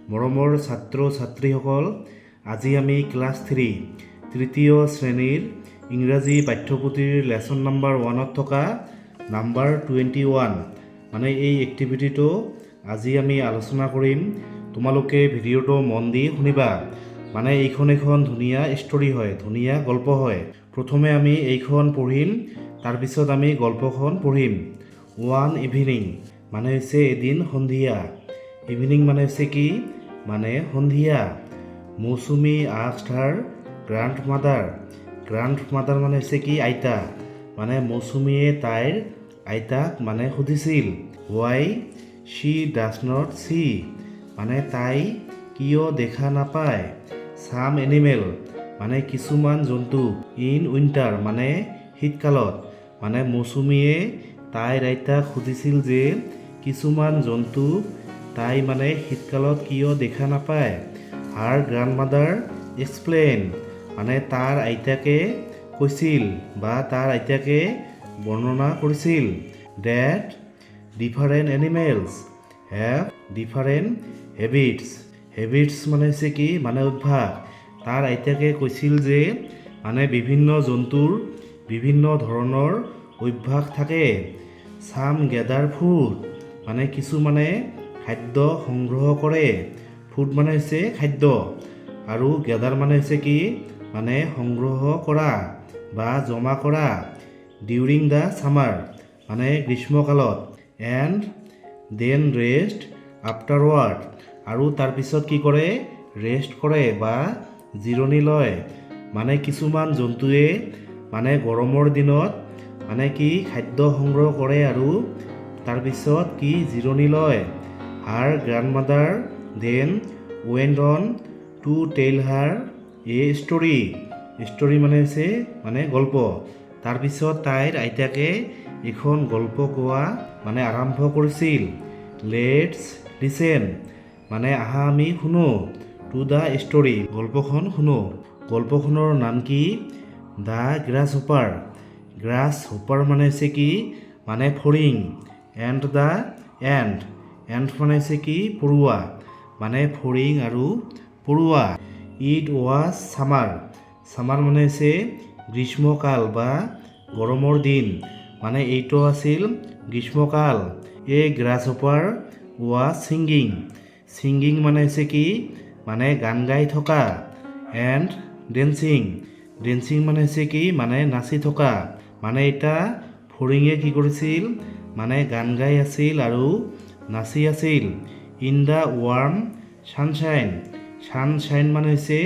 মৰমৰ ছাত্ৰ ছাত্ৰীসকল, আজি আমি ক্লাছ থ্ৰী, তৃতীয় শ্ৰেণীৰ ইংৰাজী পাঠ্যপুথিৰ লেচন নাম্বাৰ ওৱানত থকা নাম্বাৰ 21, মানে এই এক্টিভিটিটো আজি আমি আলোচনা কৰিম। তোমালোকে ভিডিঅ'টো মন দি শুনিবা। মানে এইখন এখন ধুনীয়া ষ্টৰী হয়, ধুনীয়া গল্প হয়। প্ৰথমে আমি এইখন পঢ়িম, তাৰপিছত আমি গল্পখন পঢ়িম। ওৱান ইভিনিং মানে হৈছে এদিন সন্ধিয়া। ইভিনিং মানে হৈছে কি? মানে সন্ধিয়া। Mousumi asked her grandmother. Grand mother মানে হৈছে কি? আইতা। মানে মৌচুমীয়ে তাইৰ আইতাক মানে সুধিছিল, why she does not see, মানে তাই কিয় দেখা নাপায়, চাম এনিমেল, মানে কিছুমান জন্তু, ইন উইণ্টাৰ, মানে শীতকালত। মানে মৌচুমীয়ে তাইৰ আইতাক সুধিছিল যে কিছুমান জন্তু তাই মানে শীতকালত কিয় দেখা নাপায়। হাৰ গ্ৰাণ্ড মাদাৰ এক্সপ্লেইন, মানে তাৰ আইতাকে কৈছিল বা তাৰ আইতাকে বৰ্ণনা কৰিছিল, that different animals have different habits. Habits মানে হৈছে কি? মানে অভ্যাস। তাৰ আইতাকে কৈছিল যে মানে বিভিন্ন জন্তুৰ বিভিন্ন ধৰণৰ অভ্যাস থাকে। চাম গেডাৰ ফুড, মানে কিছুমানে খাদ্য সংগ্ৰহ কৰে। ফুড মানে হৈছে খাদ্য আৰু গেডাৰ মানে হৈছে কি? মানে সংগ্ৰহ কৰা বা জমা কৰা। ডিউৰিং the summer, মানে গ্ৰীষ্মকালত। এণ্ড then rest afterward, আৰু তাৰপিছত কি কৰে? ৰেষ্ট কৰে বা জিৰণি লয়। মানে কিছুমান জন্তুৱে মানে গৰমৰ দিনত মানে কি খাদ্য সংগ্ৰহ কৰে আৰু তাৰপিছত কি জিৰণি লয়। Her grandmother then went on to tell her a story. Story মানে হৈছে মানে গল্প। তাৰপিছত তাইৰ আইতাকে এখন গল্প কোৱা মানে আৰম্ভ কৰিছিল। Let's listen, মানে আহা আমি শুনো, টু the story, গল্পখন শুনো। গল্পখনৰ নাম কি? The grass hopper. Grass hopper মানে হৈছে কি? মানে ফৰিং। And the ant. Ant মানে হৈছে কি? পৰুৱা। মানে ফৰিং আৰু পৰুৱা। It was summer. Summer মানে হৈছে গ্ৰীষ্মকাল বা গৰমৰ দিন। মানে এইটো আছিল গ্ৰীষ্মকাল। A grasshopper was singing. Singing মানে হৈছে কি? মানে গান গাই থকা। And dancing. ডেন্সিং মানে হৈছে কি? মানে নাচি থকা। মানে এটা ফৰিঙে কি কৰিছিল? মানে গান গাই আছিল আৰু নাচি আছিল। In the warm sunshine. Sunshine মানে হৈছে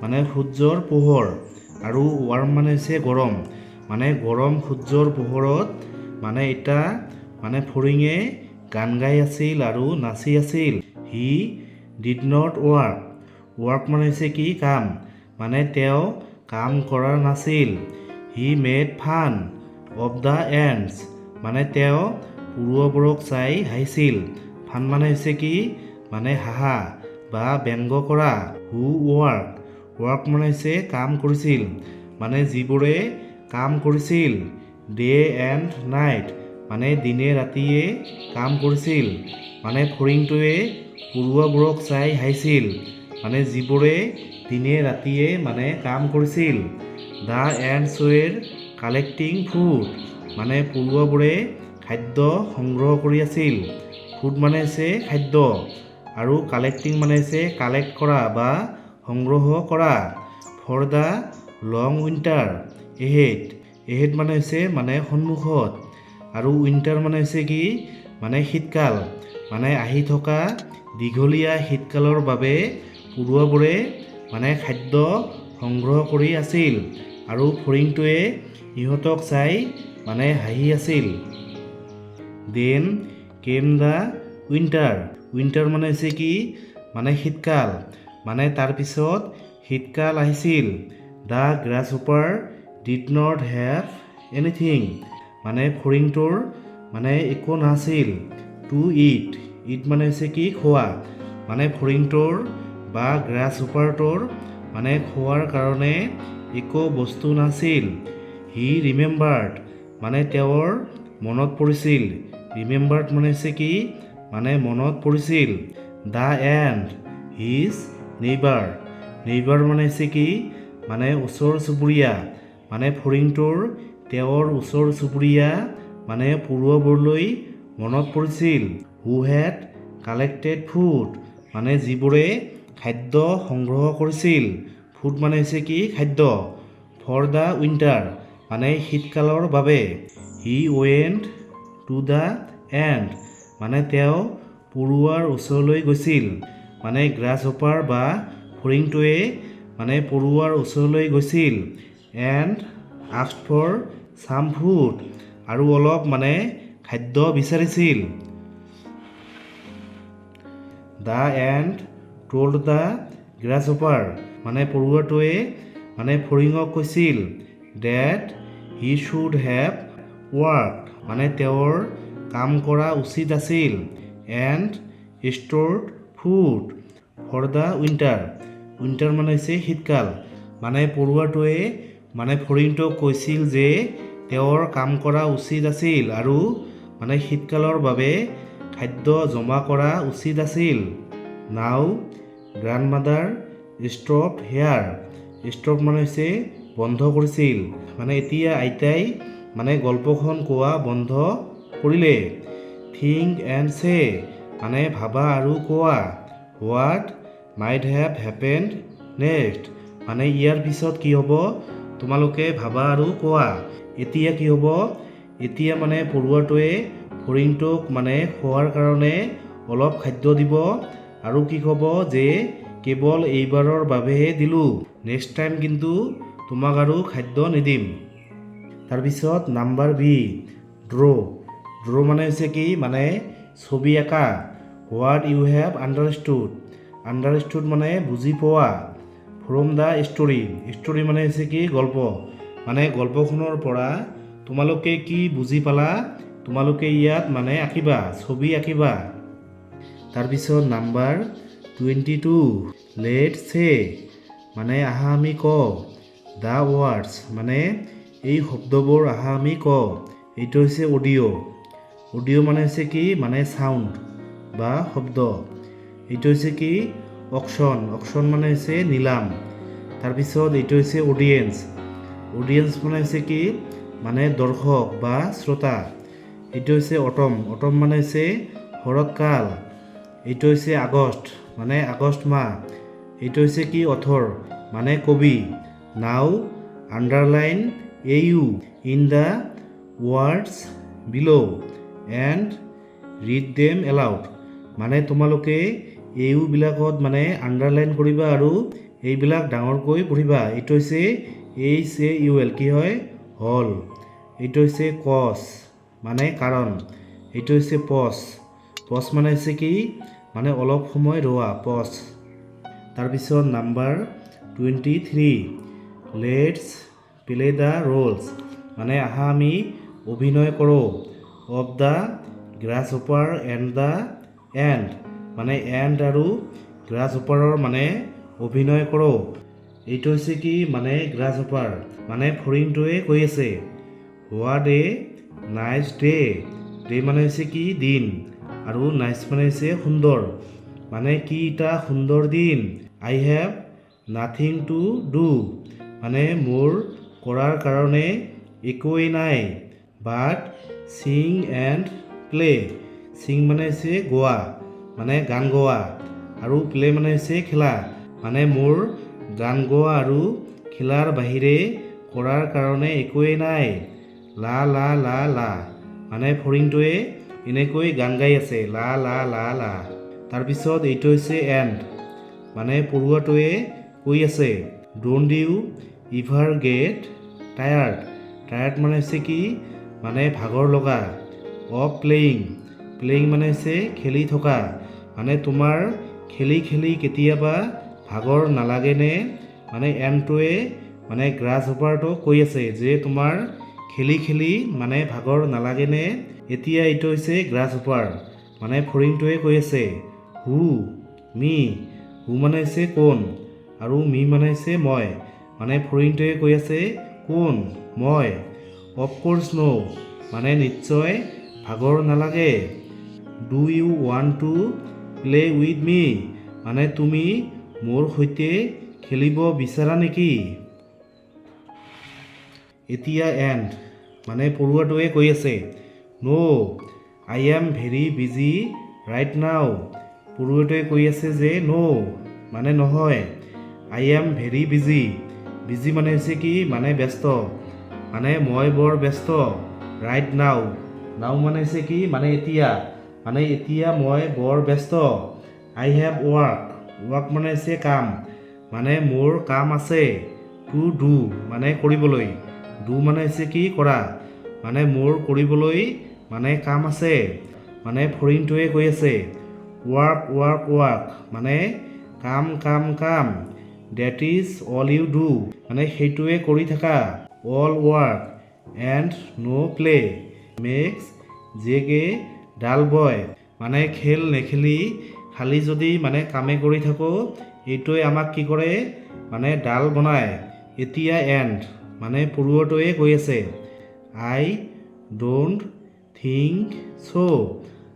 মানে সূৰ্যৰ পোহৰ আৰু ৱাৰ্ম মানে হৈছে গৰম। মানে গৰম সূৰ্যৰ পোহৰত মানে এটা মানে ফৰিঙে গান গাই আছিল আৰু নাচি আছিল। He did not work. Work মানে হৈছে কি? কাম। মানে তেওঁ কাম কৰা নাছিল। He made fun of the ants, মানে তেওঁ পৰুৱাবোৰক চাই হাঁহিছিল। ফান মানে হৈছে কি? মানে হাঁহা বা ব্যংগ কৰা। হু ৱৰ্ক। ৱৰ্ক মানে হৈছে কাম কৰিছিল, মানে যিবোৰে কাম কৰিছিল। ডে এণ্ড নাইট, মানে দিনে ৰাতিয়ে কাম কৰিছিল। মানে ফৰিংটোৱে পৰুৱাবোৰক চাই হাঁহিছিল, মানে যিবোৰে দিনে ৰাতিয়ে মানে কাম কৰিছিল। The ants were collecting food, মানে পৰুৱাবোৰে খাদ্য সংগ্ৰহ কৰি আছিল। ফুড মানে হৈছে খাদ্য আৰু কালেক্টিং মানে হৈছে কালেক্ট কৰা বা সংগ্ৰহ কৰা। For the long winter ahead. Ahead মানে হৈছে মানে সন্মুখত আৰু উইণ্টাৰ মানে হৈছে কি? মানে শীতকাল। মানে আহি থকা দীঘলীয়া শীতকালৰ বাবে পৰুৱাবোৰে মানে খাদ্য সংগ্ৰহ কৰি আছিল আৰু ফৰিংটোৱে ইহঁতক চাই মানে হাঁহি আছিল। Then came the winter. Winter মানে হৈছে কি? মানে শীতকাল। মানে তাৰপিছত শীতকাল আহিছিল। The grasshopper did not have anything, মানে ফৰিংটোৰ মানে একো নাছিল। Two it. It মানে হৈছে কি? খোৱা। মানে ফৰিংটোৰ বা গ্ৰাছ হপাৰটোৰ মানে খোৱাৰ কাৰণে একো বস্তু নাছিল। হি ৰিমেম্বাৰ্ড, মানে তেওঁৰ মনত পৰিছিল। ৰিমেম্বাৰ্ড মানে হৈছে কি? মানে মনত পৰিছিল। The ant His neighbour. Neighbour মানে হৈছে কি? মানে ওচৰ চুবুৰীয়া। মানে ফৰিংটোৰ তেওঁৰ ওচৰ চুবুৰীয়া মানে পৰুৱাবোৰলৈ মনত পৰিছিল। হু হেড কালেক্টেড ফুড, মানে যিবোৰে খাদ্য সংগ্ৰহ কৰিছিল। ফুড মানে হৈছে কি? খাদ্য। ফৰ the winter, মানে শীতকালৰ বাবে। He went to the ant, মানে তেওঁ পৰুৱাৰ ওচৰলৈ গৈছিল। মানে গ্ৰাছ হপাৰ বা ফৰিংটোৱে মানে পৰুৱাৰ ওচৰলৈ গৈছিল। And asked for some food, আৰু অলপ মানে খাদ্য বিচাৰিছিল। The ant told the grasshopper, মানে পৰুৱাটোৱে মানে ফৰিঙক কৈছিল, that he should have worked, মানে তেওঁৰ কাম কৰা উচিত আছিল, and stored food for the winter. Winter মানে হৈছে শীতকাল। মানে পৰুৱাটোৱে মানে ফৰিংটোক কৈছিল যে তেওঁৰ কাম কৰা উচিত আছিল আৰু মানে শীতকালৰ বাবে খাদ্য জমা কৰা উচিত আছিল। Now grandmother stopped here. Stop মানে হৈছে বন্ধ কৰিছিল। মানে এতিয়া আইতাই মানে গল্পখন কোৱা বন্ধ কৰিলে। Think and say, মানে ভাবা আৰু কোৱা। What might have happened next, মানে ইয়াৰ পিছত কি হ'ব তোমালোকে ভাবা আৰু কোৱা। এতিয়া কি হ'ব? এতিয়া মানে পৰুৱাটোৱে ফৰিংটোক মানে খোৱাৰ কাৰণে অলপ খাদ্য দিব আৰু কি ক'ব যে কেৱল এইবাৰৰ বাবেহে দিলোঁ, নেক্সট টাইম কিন্তু তোমাক আৰু খাদ্য নিদিম। তাৰপিছত নাম্বাৰ বি, ড্ৰ'। ড্ৰ' মানে হৈছে কি? মানে ছবি আঁকা। What you have understood. Understood মানে বুজি পোৱা। From the story. Story মানে হৈছে কি? গল্প। মানে গল্পখনৰ পৰা তোমালোকে কি বুজি পালা, তোমালোকে ইয়াত মানে আঁকিবা, ছবি আঁকিবা। তাৰপিছত নাম্বাৰ 22, let's say, মানে আহা আমি কওঁ। The words, মানে এই শব্দবোৰ আহা আমি কওঁ। এইটো হৈছে অডিঅ'। অডিঅ' মানে হৈছে কি? মানে চাউণ্ড বা শব্দ। এইটো হৈছে কি? অকশ্যন। অকশ্যন মানে হৈছে নিলাম। তাৰপিছত এইটো হৈছে অডিয়েঞ্চ। অডিয়েঞ্চ মানে হৈছে কি? মানে দৰ্শক বা শ্ৰোতা। এইটো হৈছে অটম। অটম মানে হৈছে শৰৎকাল। এইটো হৈছে আগষ্ট, মানে আগষ্ট মাহ। এইটো হৈছে কি? অথৰ, মানে কবি। Now underline A U in the words below and read them aloud. মানে তোমালোকে এ ইউবিলাকত মানে আণ্ডাৰলাইন কৰিবা আৰু এইবিলাক ডাঙৰকৈ পঢ়িবা। এইটো হৈছে এইচ এ ইউ এল, কি হয়? হল। এইটো হৈছে কজ, মানে কাৰণ। এইটো হৈছে পজ। পজ মানে হৈছে কি? মানে অলপ সময় ৰোৱা, পজ। তাৰপিছত number 23, let's play the roles, মানে আহা আমি অভিনয় কৰোঁ। Of the grasshopper and the ant, মানে এণ্ট আৰু গ্ৰাছ হপাৰৰ মানে অভিনয় কৰোঁ। এইটো হৈছে কি? মানে গ্ৰাছ হপাৰ, মানে ফৰিংটোৱে কৈ আছে, "What a nice day." Day মানে হৈছে কি? দিন। আৰু নাইচ মানে হৈছে সুন্দৰ। মানে কি এটা সুন্দৰ দিন। I have nothing to do, মানে মোৰ কৰাৰ কাৰণে একোৱেই নাই, but sing and play. Sing মানে হৈছে গোৱা, মানে গান গোৱা, আৰু প্লে মানে হৈছে খেলা। মানে মোৰ গান গোৱা আৰু খেলাৰ বাহিৰে কৰাৰ কাৰণে একোৱেই নাই। লা লা লা লা, মানে ফৰিংটোৱে এনেকৈ গান গাই আছে, লা লা লা লা। তাৰপিছত এইটো হৈছে এণ্ট, মানে পৰুৱাটোৱে কৈ আছে, "Don't you ever get tired?" Tired মানে হৈছে কি? মানে ভাগৰ লগা। Of playing. প্লেয়িং মানে হৈছে খেলি থকা। মানে তোমাৰ খেলি খেলি কেতিয়াবা ভাগৰ নালাগেনে? মানে এণ্টটোৱে মানে গ্ৰাছ হপাৰটোক কৈ আছে যে তোমাৰ খেলি খেলি মানে ভাগৰ নালাগেনে? এতিয়া এইটো হৈছে গ্ৰাছ হপাৰ, মানে ফৰিংটোৱে কৈ আছে, "হু? মি?" হু মানে হৈছে কোন আৰু মি মানে হৈছে মই। মানে ফৰিংটোৱে কৈ আছে, কোন মই? অফক'ৰ্চ ন', মানে নিশ্চয় ভাগৰ নালাগে। Do you want to play with me? মানে তুমি মোৰ সৈতে খেলিব বিচাৰা নেকি? এতিয়া এণ্ট মানে পৰুৱাটোৱে কৈ আছে, "No, I am very busy right now." পৰুৱাটোৱে কৈ আছে যে ন' মানে নহয়, I am very busy. Busy মানে হৈছে কি? মানে ব্যস্ত, মানে মই বৰ ব্যস্ত। ৰাইট now, নাও মানে হৈছে কি? মানে এতিয়া, মানে এতিয়া মই বৰ ব্যস্ত। I have work, work মানে হৈছে কাম, মানে মোৰ কাম আছে। টু do মানে কৰিবলৈ, do মানে হৈছে কি? কৰা। মানে মোৰ কৰিবলৈ মানে কাম আছে। মানে ফৰিংটোৱে কৈ আছে, "ৱাৰ্ক, ৱাৰ্ক, ৱাৰ্ক", মানে কাম, কাম, কাম। "That is all you do", মানে সেইটোৱে কৰি থাকা। "All work and no play makes Jack a dull boy." মানে খেল নেখেলি খালি যদি মানে কামে কৰি থাকোঁ, এইটোৱে আমাক কি কৰে? মানে ডাল বনায়। এতিয়া এণ্ট মানে পৰুৱাটোৱে কৈ আছে, "I don't think so",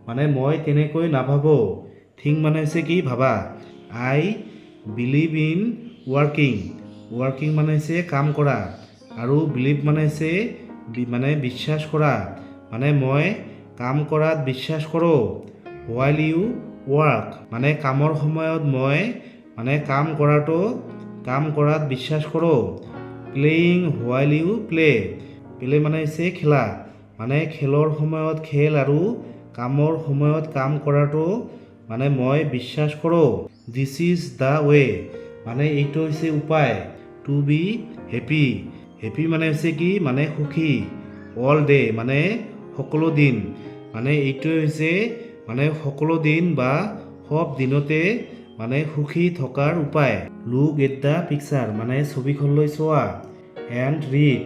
মানে মই তেনেকৈ নাভাবোঁ। থিংক মানে হৈছে কি? ভাবা। I believe in working. Working মানে হৈছে কাম কৰা আৰু বিলিভ মানে হৈছে মানে বিশ্বাস কৰা। মানে মই কাম কৰাত বিশ্বাস কৰোঁ। হোৱাইল ইউ ৱাৰ্ক, মানে কামৰ সময়ত মই মানে কাম কৰাত বিশ্বাস কৰোঁ। Playing while you play. Play মানে হৈছে খেলা, মানে খেলৰ সময়ত খেল আৰু কামৰ সময়ত কাম কৰাটো মানে মই বিশ্বাস কৰোঁ। This is the way, মানে এইটো হৈছে উপায়। টু বি হেপী, হেপী মানে হৈছে কি? মানে সুখী। অল ডে মানে সকলো দিন। মানে এইটোৱে হৈছে মানে সকলো দিন বা সব দিনতে মানে সুখী থকাৰ উপায়। Look at the picture, মানে ছবিখনলৈ চোৱা। এণ্ড ৰিড,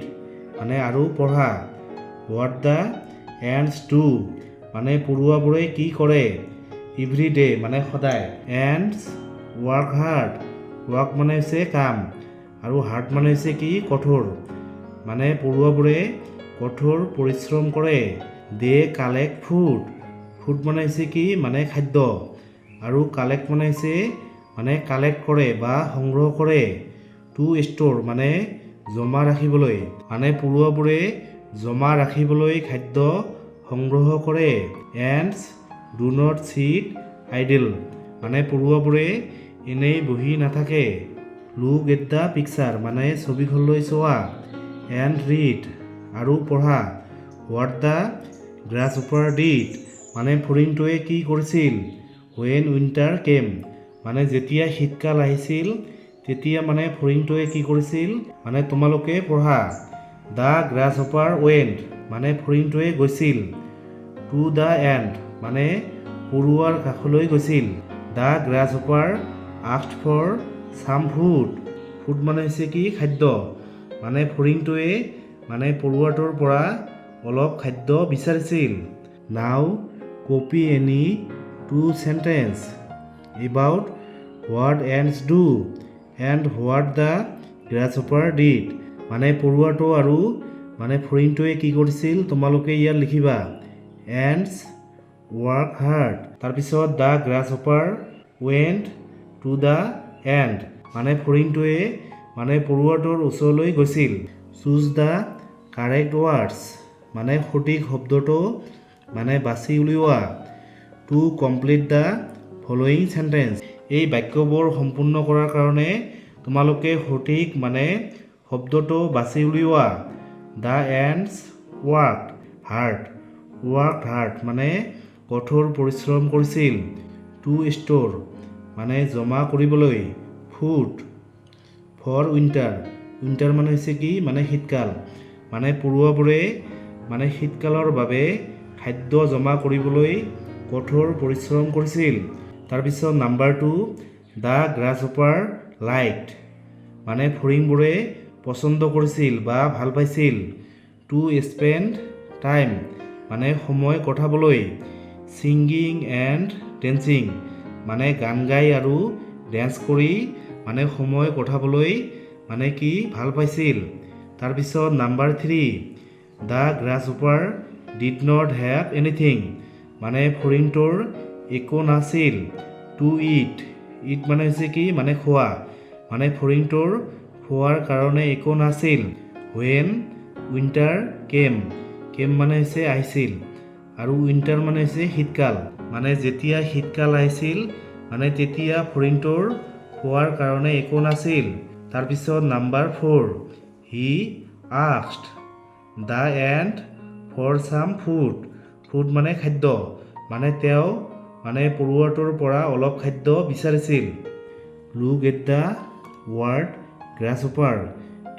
মানে আৰু পঢ়া। What the ants do, মানে পৰুৱাবোৰে কি কৰে। এভৰি ডে মানে সদায়। Ants work hard. Work মানে হৈছে কাম আৰু হাৰ্ড মানে হৈছে কি? কঠোৰ। মানে পৰুৱাবোৰে কঠোৰ পৰিশ্ৰম কৰে। They collect food. Food মানে হৈছে কি? মানে খাদ্য। আৰু কালেক্ট মানে হৈছে মানে কালেক্ট কৰে বা সংগ্ৰহ কৰে। টু ষ্ট'ৰ মানে জমা ৰাখিবলৈ। মানে পৰুৱাবোৰে জমা ৰাখিবলৈ খাদ্য সংগ্ৰহ কৰে। Ants do not sit idle, মানে পৰুৱাবোৰে এনেই বহি নাথাকে। Look at the picture, মানে ছবিখনলৈ চোৱা। এণ্ড ৰিড, আৰু পঢ়া। What the grasshopper did, মানে ফৰিংটোৱে কি কৰিছিল। When winter কেম, মানে যেতিয়া শীতকাল আহিছিল তেতিয়া মানে ফৰিংটোৱে কি কৰিছিল, মানে তোমালোকে পঢ়া। The grasshopper went, মানে ফৰিংটোৱে গৈছিল। টু the and, মানে পৰুৱাৰ কাষলৈ গৈছিল। The grasshopper asked for some food. Food মানে হৈছে কি? খাদ্য। মানে ফৰিংটোৱে মানে পৰুৱাটোৰ পৰা অলপ খাদ্য বিচাৰিছিল। Now copy any two sentence about what ants do and what the grasshopper did. মানে পৰুৱাটো আৰু মানে ফৰিংটোৱে কি কৰিছিল, তোমালোকে ইয়াত লিখিবা। Ants work hard. তাৰপিছত the grasshopper went to the ant, মানে ফৰিংটোৱে মানে পৰুৱাটোৰ ওচৰলৈ গৈছিল। Choose the correct words, মানে সঠিক শব্দটো মানে বাছি উলিওৱা। To complete the following sentence, এই বাক্যবোৰ সম্পূৰ্ণ কৰাৰ কাৰণে তোমালোকে সঠিক মানে শব্দটো বাছি উলিওৱা। The ants work hard. Work hard মানে কঠোৰ পৰিশ্ৰম কৰিছিল। টু ষ্ট'ৰ মানে জমা কৰিবলৈ। Food for winter. উইণ্টাৰ মানে হৈছে কি? মানে শীতকাল। মানে পৰুৱাবোৰে মানে শীতকালৰ বাবে খাদ্য জমা কৰিবলৈ কঠোৰ পৰিশ্ৰম কৰিছিল। তাৰপিছত number 2, the grasshopper liked, মানে ফৰিংবোৰে পচন্দ কৰিছিল বা ভাল পাইছিল। টু স্পেণ্ড টাইম মানে সময় কটাবলৈ। ছিংগিং এণ্ড ডেন্সিং মানে গান গাই আৰু ডেন্স কৰি মানে সময় কটাবলৈ মানে কি ভাল পাইছিল। তাৰপিছত number 3, the grasshopper did not have anything, মানে ফৰিংটোৰ একো নাছিল। To eat. It মানে হৈছে কি? মানে খোৱা। মানে ফৰিংটোৰ খোৱাৰ কাৰণে একো নাছিল। When winter কেম, কেম মানে হৈছে আহিছিল আৰু উইণ্টাৰ মানে হৈছে শীতকাল। মানে যেতিয়া শীতকাল আহিছিল, মানে তেতিয়া ফৰিংটোৰ খোৱাৰ কাৰণে একো নাছিল। তাৰপিছত number 4, he asked the ant for some food. Food মানে খাদ্য। মানে তেওঁ মানে পৰুৱাটোৰ পৰা অলপ খাদ্য বিচাৰিছিল। Look at the word grasshopper.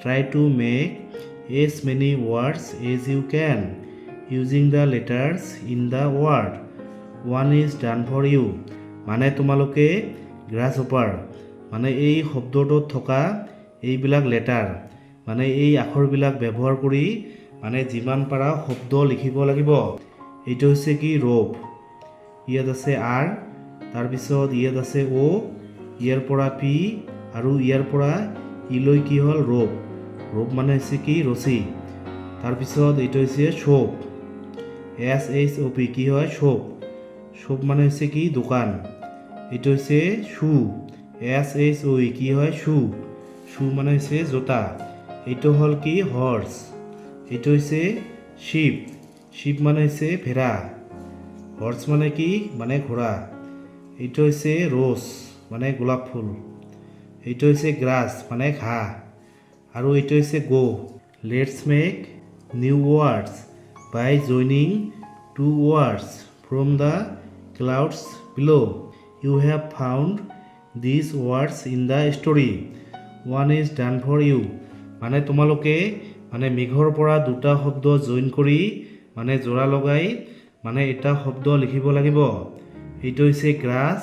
Try to make as many words as you can using the letters in the word. One is done for you. মানে তোমালোকে গ্ৰাছহপাৰ মানে এই শব্দটোত থকা এইবিলাক লেটাৰ, মানে এই আখৰবিলাক ব্যৱহাৰ কৰি মানে যিমান পাৰা শব্দ লিখিব লাগিব। এইটো হৈছে কি? ৰ'প। ইয়াত আছে আৰ, তাৰপিছত ইয়াত আছে অ', ইয়াৰ পৰা পি আৰু ইয়াৰ পৰা ইলৈ কি হ'ল? ৰ'প। ৰ'প মানে হৈছে কি? ৰছী। তাৰপিছত এইটো হৈছে শ্বপ, SHOP। কি হয়? শ্বপ। শ্বপ মানে হৈছে কি? দোকান। এইটো হৈছে শ্বু, SHOE। কি হয়? শ্বু। শ্বু মানে হৈছে জোতা। এইটো হ'ল কি? হৰ্চ। এইটো হৈছে শ্বিপ। শ্বিপ মানে হৈছে ভেড়া। হৰ্চ মানে কি? মানে ঘোঁৰা। এইটো হৈছে ৰ'জ, মানে গোলাপ ফুল। এইটো হৈছে গ্ৰাছ, মানে ঘাঁহ। আৰু এইটো হৈছে go. Let's make new words by joining two words from the clouds below. You have found these words in the story. One is done for you. মানে তোমালোকে মানে মেঘৰ পৰা দুটা শব্দ জইন কৰি, মানে যোৰা লগাই মানে এটা শব্দ লিখিব লাগিব। এইটো হৈছে গ্ৰাছ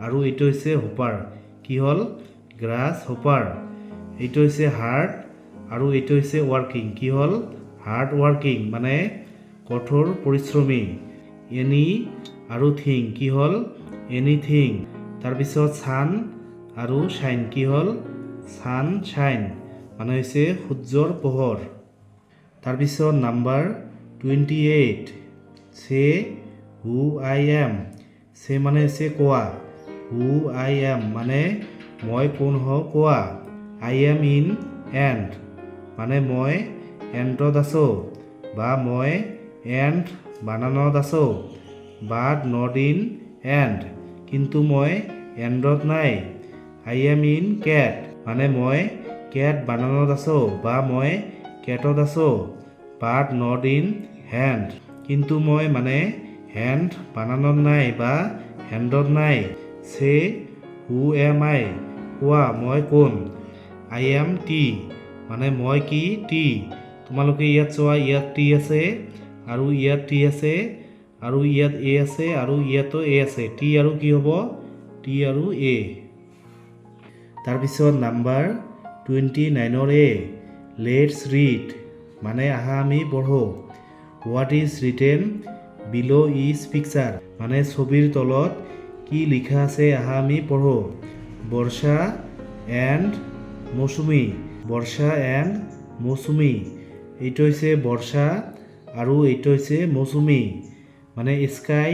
আৰু এইটো হৈছে হোপাৰ। কি হ'ল? গ্ৰাছ হোপাৰ। এইটো হৈছে হাৰ্ড আৰু এইটো হৈছে ৱাৰ্কিং। কি হ'ল? হাৰ্ড ৱাৰ্কিং, মানে কঠোৰ পৰিশ্ৰমী। এনি আৰু থিং। কি হ'ল? এনিথিং। তাৰপিছত ছান আৰু শ্বাইন। কি হ'ল? ছান শ্বাইন, মানে হৈছে সূৰ্যৰ পোহৰ। তাৰপিছত number 28, say who I am. চে মানে হৈছে কোৱা, হু I am মানে মই কোন হওঁ কোৱা। I am in ant, মানে মই এণ্টত আছোঁ বা মই এণ্ট বানানত আছোঁ। বাট not in ant, কিন্তু মই এণ্ডত নাই। I am in cat, মানে মই কেট বানানত আছোঁ বা মই কেটত আছোঁ। বাট not in hand, কিন্তু মই মানে হেণ্ড বানানত নাই বা হেণ্ডত নাই। Say who am I, কোৱা মই কোন। I am T, মানে মই কি? টি। তোমালোকে ইয়াত চোৱা, ইয়াত টি আছে আৰু ইয়াত টি আছে আৰু ইয়াত এ আছে আৰু ইয়াতো এ আছে। টি আৰু কি হ'ব? টি আৰু এ। তাৰপিছত নাম্বাৰ 29ৰ এ, let's read, মানে আহা আমি পঢ়োঁ। What is written below each picture? মানে ছবিৰ তলত কি লিখা আছে, আহা আমি পঢ়োঁ। Barsha and Mousumi. Barsha and Mousumi. এইটো হৈছে বৰ্ষা আৰু এইটো হৈছে মৌচুমী। মানে স্কাই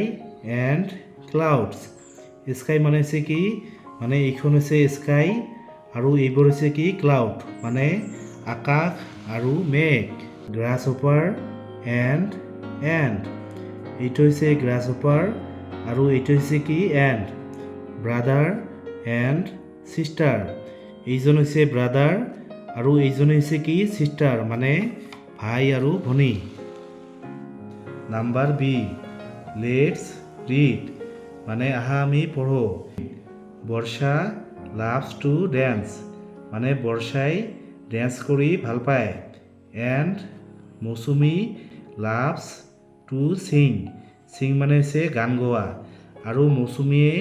এণ্ড ক্লাউডছ। স্কাই মানে হৈছে কি? মানে এইখন হৈছে স্কাই আৰু এইবোৰ হৈছে কি? ক্লাউড, মানে আকাশ আৰু মেঘ। Grass hopper and and. এইটো হৈছে গ্ৰাছ হপাৰ আৰু এইটো হৈছে কি? এণ্ট। Brother and sister. এইজন হৈছে ব্ৰাদাৰ আৰু এইজন হৈছে কি? ছিষ্টাৰ, মানে ভাই আৰু ভনী। নাম্বাৰ বি, let's read, মানে আহা আমি পঢ়োঁ। Barsha loves to dance, মানে বৰ্ষাই ডেন্স কৰি ভাল পায়। And Mousumi loves to sing. Sing মানে হৈছে গান গোৱা আৰু মৌচুমীয়ে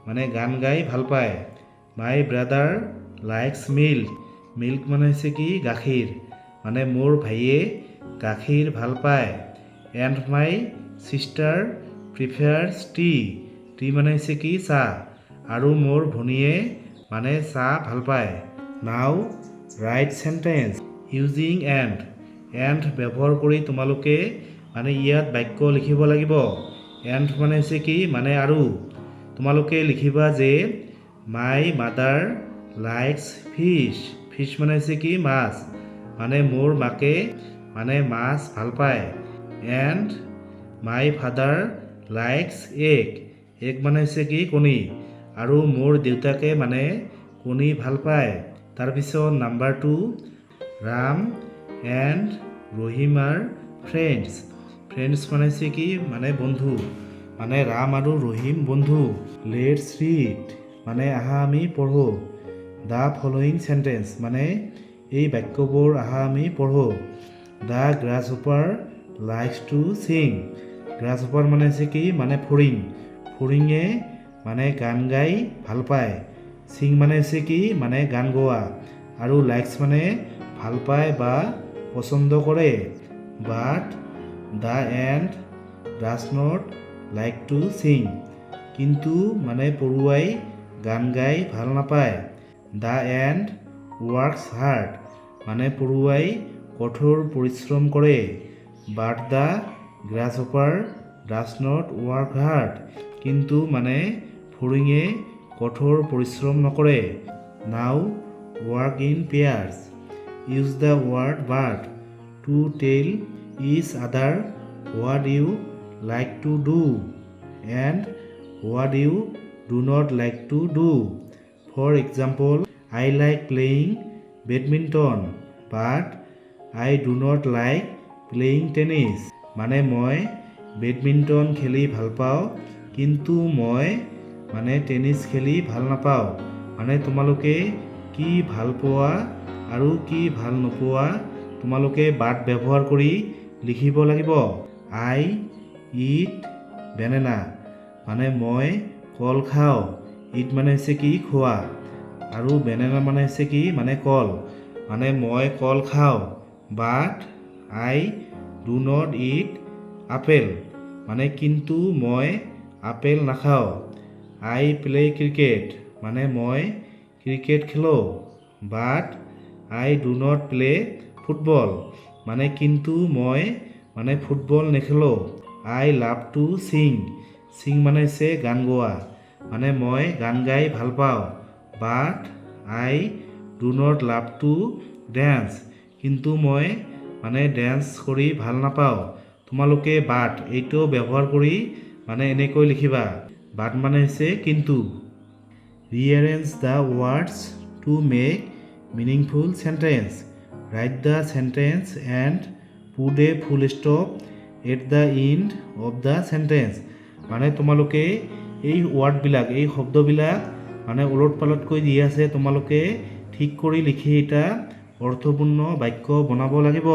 মানে গান গাই ভাল পায়। My brother likes milk. Milk মানে হৈছে কি? গাখীৰ। মানে মোৰ ভাইয়ে গাখীৰ ভাল পায়। And my sister prefers tea. Tea মানে হৈছে কি? চাহ। আৰু মোৰ ভনীয়ে মানে চাহ ভাল পায়। Now write sentence using and. And ব্যৱহাৰ কৰি তোমালোকে মানে ইয়াত বাক্য লিখিব লাগিব। এণ্ড মানে হৈছে কি? মানে আৰু। তোমালোকে লিখিবা যে My mother likes fish. Fish মানে হৈছে কি? মাছ। মানে মোৰ মাকে মানে মাছ ভাল পায়। And my father likes egg. Egg মানে হৈছে কি? কণী। আৰু মোৰ দেউতাকে মানে কণী ভাল পায়। তাৰপিছত number 2, Ram and Rahim are friends. Friends মানে হৈছে কি? মানে বন্ধু। মানে ৰাম আৰু ৰহিম বন্ধু। Let's read, মানে আহা আমি পঢ়োঁ। The following sentence, মানে এই বাক্যবোৰ আহা আমি পঢ়োঁ। The grasshopper likes to sing. Grasshopper মানে হৈছে কি? মানে ফৰিং। ফৰিঙে মানে গান গাই ভাল পায়। ছিং মানে হৈছে কি? মানে গান গোৱা। আৰু লাইকছ মানে ভাল পায় বা পচন্দ কৰে। But the ant does not like to sing. কিন্তু মানে পৰুৱাই গান গাই ভাল নাপায়। The ant works hard, মানে পৰুৱাই কঠোৰ পৰিশ্ৰম কৰে। But the grasshopper does not work hard. কিন্তু মানে ফৰিঙে কঠোৰ পৰিশ্ৰম নকৰে। Now work in pairs. Use the word "but" to tell each other what you like to do and what you do not like to do. For example, I like playing badminton, but I do not like playing tennis. মানে মই badminton খেলি ভাল পাওঁ, কিন্তু মই মানে tennis খেলি ভাল নাপাওঁ। মানে তোমালোকে কি ভাল পোৱা আৰু কি ভাল নোপোৱা, তোমালোকে বাট ব্যৱহাৰ কৰি লিখিব লাগিব। I eat banana, মানে মই কল খাওঁ। ইট মানে হৈছে কি? খোৱা। আৰু বেনানা মানে হৈছে কি? মানে কল। মানে মই কল খাওঁ। But I do not eat apple, মানে কিন্তু মই আপেল নাখাওঁ। I play cricket, মানে মই ক্ৰিকেট খেলোঁ। But I do not play football, মানে কিন্তু মই মানে ফুটবল নেখেলোঁ। I love to sing. Sing মানে হৈছে গান গোৱা। মানে মই গান গাই ভাল পাওঁ। But I do not love to dance. কিন্তু মই মানে ডেন্স কৰি ভাল নাপাওঁ। তোমালোকে বাট এইটো ব্যৱহাৰ কৰি মানে এনেকৈ লিখিবা। বাট মানে হৈছে কিন্তু। Rearrange the words to make meaningful sentence. Write the sentence and put a full stop at the end of the sentence. মানে তোমালোকে এই ৱাৰ্ডবিলাক, এই শব্দবিলাক মানে ওলট পালটকৈ দি আছে, তোমালোকে ঠিক কৰি লিখি এটা অৰ্থপূৰ্ণ বাক্য বনাব লাগিব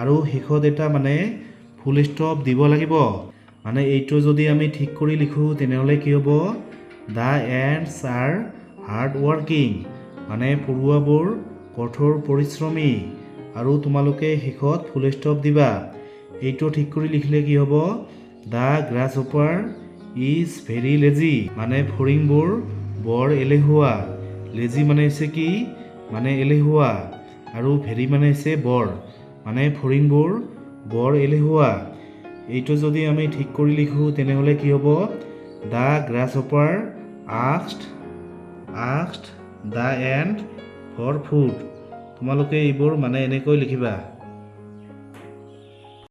আৰু শেষত এটা মানে ফুল ষ্টপ দিব লাগিব। মানে এইটো যদি আমি ঠিক কৰি লিখোঁ, তেনেহ'লে কি হ'ব? The ants are hard working, মানে পৰুৱাবোৰ কঠোৰ পৰিশ্ৰমী। আৰু তোমালোকে শেষত ফুল ষ্টপ দিবা। এইটো ঠিক কৰি লিখিলে কি হ'ব? The grasshopper is very lazy, মানে ফৰিংবোৰ বৰ এলেহুৱা। লেজি মানে হৈছে কি? মানে এলেহুৱা। আৰু ভেৰি মানে হৈছে বৰ। মানে ফৰিংবোৰ বৰ এলেহুৱা। এইটো যদি আমি ঠিক কৰি লিখোঁ, তেনেহ'লে কি হ'ব? The grasshopper asked the ant for food. তোমালোকে এইবোৰ মানে এনেকৈ লিখিবা।